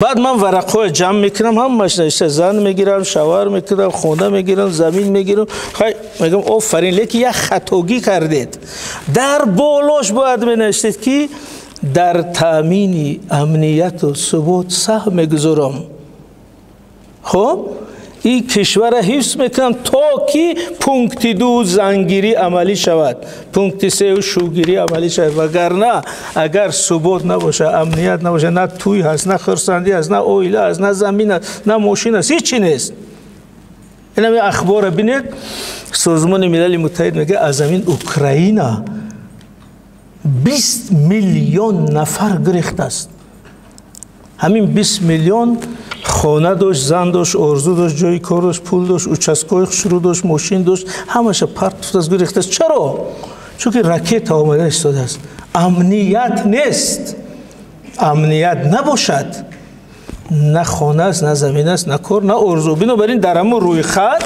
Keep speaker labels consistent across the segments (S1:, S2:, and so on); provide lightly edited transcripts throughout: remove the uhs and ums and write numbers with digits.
S1: Баъд ман варақҳоя ҷамъ мекунам, ҳамааш навишта, зан мегирам, шавҳар мекунам, хона мегирам, замин мегирам. Хай, мегӯям, офарин, лекин як хатогӣ кардед. Дар болош бояд менавиштед, ки дар таъмини амнияту субот саҳм мегузорам. Хоб, ин кишварро ҳифз мекунам, то ки пункти 2 зангирӣ амалӣ шавад, пункти 3 шӯгирӣ амалӣ шавад. Вагарна агар субот набошад, амният набошад, на тӯй ҳаст, на хурсандӣ ҳаст, на оила ҳаст, на замин ҳаст, на мошин ҳаст, ҳеҷ нест. Инами ахборро бинед, Созмони Милали Муттаҳид мегӯяд, аз замин Украина 20 миллион нафар гирехтааст. Ҳамин 20 миллион хона дошт, зан дошт, орзу дошт, ҷои кор дошт, пул дошт, участкои хушрӯ дошт, мошин дошт, ҳамаша партофтааст, гирехтааст. Чаро? Чунки ракета омада истодааст. Амният нест. Амният набошад, на хона аст, на замин аст, на кор, на орзу. Бинобар ин дар ҳамун рӯйхат,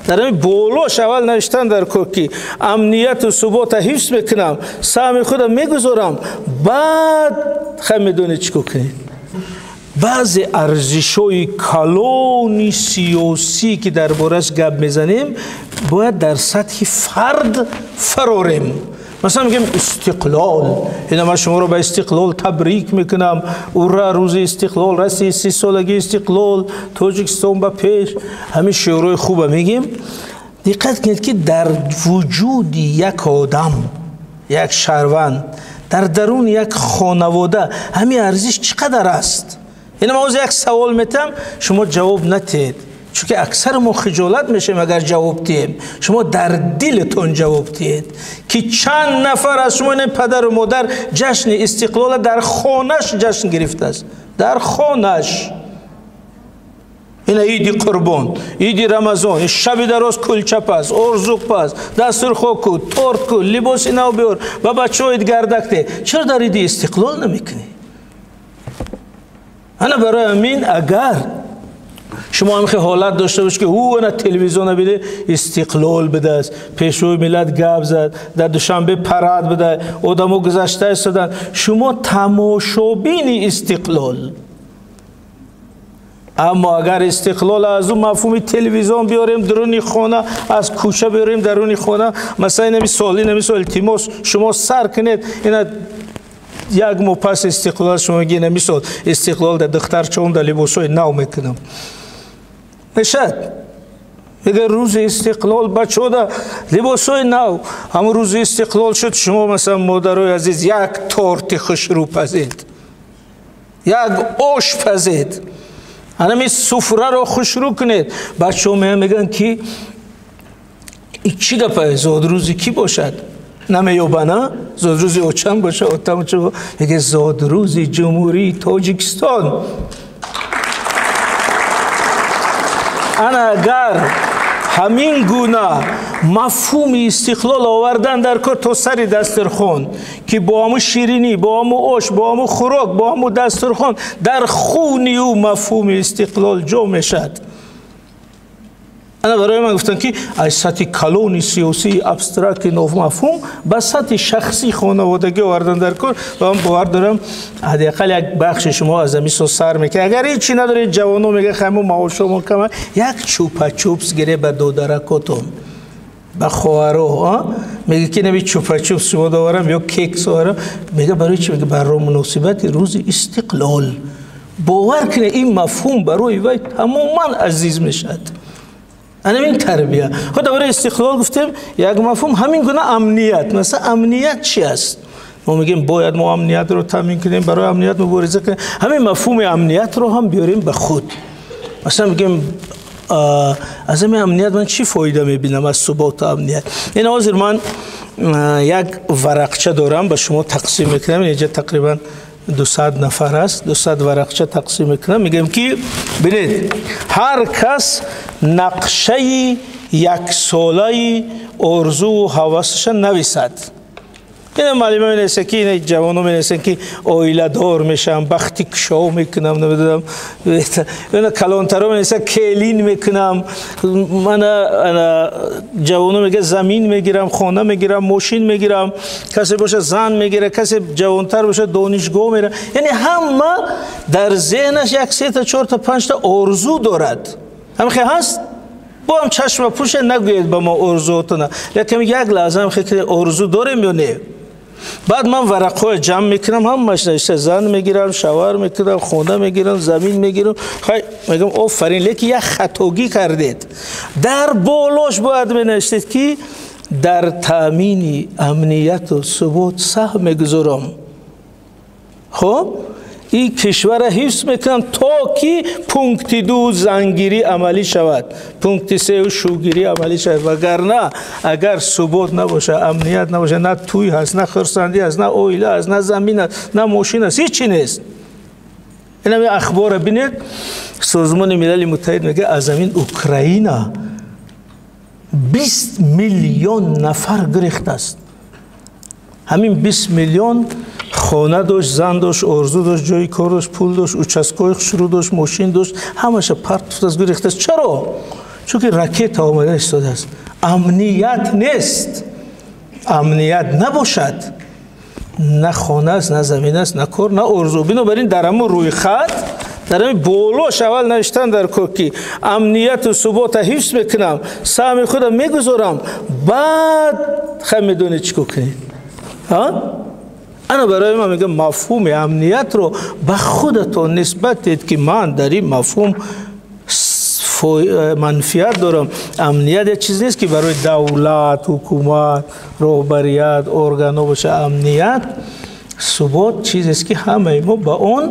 S1: дар ҳамин болош аввал навиштан дар кор, ки амнияту субота ҳифз мекунам, саҳми худам мегузорам, баъд хай медонед чӣ кор кунед. Баъзе арзишҳои калони сиёсӣ, ки дар борааш гап мезанем, бояд дар сатҳи фард фарорем. Масалан, мегӯем истиқлол. Ина ман шуморо ба истиқлол табрик мекунам. Ура, рӯзи истиқлол расид, 30-солагии истиқлол, Тоҷикистон ба пеш. Ҳамин шиорҳои хуба мегӯем. Диққат кунед, ки дар вуҷуди як одам, як шаҳрванд, дар даруни як хонавода ҳамин арзиш чӣ қадар аст? Ина ман ҳозир як савол метам, шумо ҷавоб натиҳед, чунки аксари мо хиҷолат мешавем агар ҷавоб диҳем. Шумо дар дилатон ҷавоб диҳед, ки чанд нафар аз шумо, ин падару модар, ҷашни истиқлола дар хонаш ҷашн гирифтааст? Дар хонаш. Ина иди Қурбон, иди Рамазон, шаби дароз кулчапаз, орзуқпаз, дастурхо ку, торт ку, либоси нав биёр, ба бачаҳоит гардак те. Чаро дар иди истиқлол намекунӣ? Ана барои ҳамин агар шумо ҳамхе ҳолат дошта бошед, ки ӯ ана телевизиона биде, истиқлол бидааст, пешвои миллат гап зад, дар Душанбе парад буда, одамо гузашта истоданд, шумо тамошобини истиқлол. Аммо агар истиқлол аз ӯ мафҳуми телевизион биёрем даруни хона, аз кӯча биёрем даруни хона, масалан, инами сол, инами сол, илтимос, шумо сар кунед, ина як моҳ пас истиқлол, шумо мегӯед, инами сол истиқлол дар духтарчаом дар либосҳои нав мекунам. Мешад? Мега рӯзи истиқлол бачаҳода либосҳои нав. Ҳамун рӯзи истиқлол шуд, шумо, масалан, модарои азиз, як торти хушрӯ пазед, як ош пазед, анами суфраро хушрӯ кунед. Бачаҳо мегӯянд, ки и чӣ гапа, зодрӯзи кӣ бошад? Намеёбана, зодрӯзи очам боша, отам. Мега зодрӯзи Ҷумҳурии Тоҷикистон. Ана агар ҳамин гуна мафҳуми истиқлол овардан дар кор то сари дастурхон, ки бо ҳамун ширинӣ, бо ҳамун ош, бо ҳамун хӯрок, бо ҳамун дастурхон дар хуни ӯ мафҳуми истиқлол ҷо мешавад. Ана барои ман гуфтанд, ки аз сатҳи калони сиёсии абстракти номафҳум ба сатҳи шахсии хонаводагӣ овардан дар кор. Ва ман бовар дорам, ҳадди ақал як бахши шумо аз ҳамин сол сар мекунад. Агар ҳечи надоред, ҷавоно мегӯянд, хаймо маошомон кама, як чупа-чупс гире ба додаракотон, ба хоҳаро, мега, ки наби чупа-чупс шумо доварам ё кекс оварам. Мега, барои чи? Мега, барои муносибати рӯзи истиқлол. Бовар кунед, ин мафҳум барои вай тамоман азиз мешавад. Ана ин тарбия. Худ барои истиқлол гуфтем як мафҳум, ҳамин гуна амният. Масалан, амният чи аст? Мо мегӯем, бояд мо амниятро таъмин кунем, барои амният мубориза кунем. Ҳамин мафҳуми амниятро ҳам биёрем ба худ. Масалан, мегӯем, аз ҳамин амният ман чӣ фоида мебинам, аз суботу амният? Ин ҳозир ман як варақча дорам, ба шумо тақсим мекунам. Инҷа тақрибан 200 нафар аст, 200 варақча тақсим мекунам. Мегӯем, ки бинед, ҳар кас нақшаи яксолаи орзуву ҳавасаша нависад. Ина муаллима менависад, ки ина ҷавоно менависанд, ки оиладор мешавам, бахти кушо мекунам, намедонам. Ина калонтаро менависад, келин мекунам. Мана ҷавоно мегӯяд, замин мегирам, хона мегирам, мошин мегирам. Касе боша зан мегирад, касе ҷавонтар боша донишгоҳ меравад. Яъне ҳама дар зеҳнаш як сета, чорта, панҷта орзу дорад. Ҳамхе ҳаст? Бо ҳам чашма пӯша нагӯед ба мо орзуотона. Лекин як лаҳза ҳам хе орзу дорем ё не? Баъд ман варақҳоя ҷамъ мекунам, ҳамааш навишта, зан мегирам, шавҳар мекунам, хона мегирам, замин мегирам. Хай, мегӯям, офарин, лекин як хатогӣ кардед. Дар болош бояд менавиштед, ки дар таъмини амнияту субот саҳм мегузорам. Хоб, ин кишварро ҳифз мекунам, то ки пункти 2 зангирӣ амалӣ шавад, пункти 3 шӯгирӣ амалӣ шавад. Вагарна агар субот набошад, амният набошад, на тӯй ҳаст, на хурсандӣ ҳаст, на оила ҳаст, на замин ҳаст, на мошин ҳаст, ҳеҷ чи нест. Инами ахборро бинед, Созмони Милали Муттаҳид мегӯяд, аз замин Украина 20 миллион нафар гирехтааст. Ҳамин 20 миллион хона дошт, зан дошт, орзу дошт, ҷои кор дошт, пул дошт, участкои хушрӯ дошт, мошин дошт, ҳамаша партофтааст, гурехтааст. Чаро? Чунки ракета омада истодааст. Амният нест. Амният набошад, на хона аст, на замин аст, на кор, на орзу. Бинобар ин дар ҳамун рӯйхат, дар ҳамин болош аввал навиштан дар кор, ки амнияту субота ҳифз мекунам, саҳми худам мегузорам, баъд хай медонед чӣ кор кунед. Ана барои ман мегӯям, мафҳуми амниятро ба худатон нисбат диҳед, ки ман дар ин мафҳум манфиат дорам. Амният як чиз нест, ки барои давлат, ҳукумат, роҳбарият, органҳо боша. Амният, субот чизест, ки ҳамаи мо ба он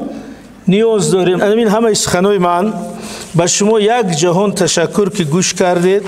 S1: ниёз дорем. Ин ҳамаи суханои ман. Ба шумо як ҷаҳон ташаккур, ки гӯш кардед.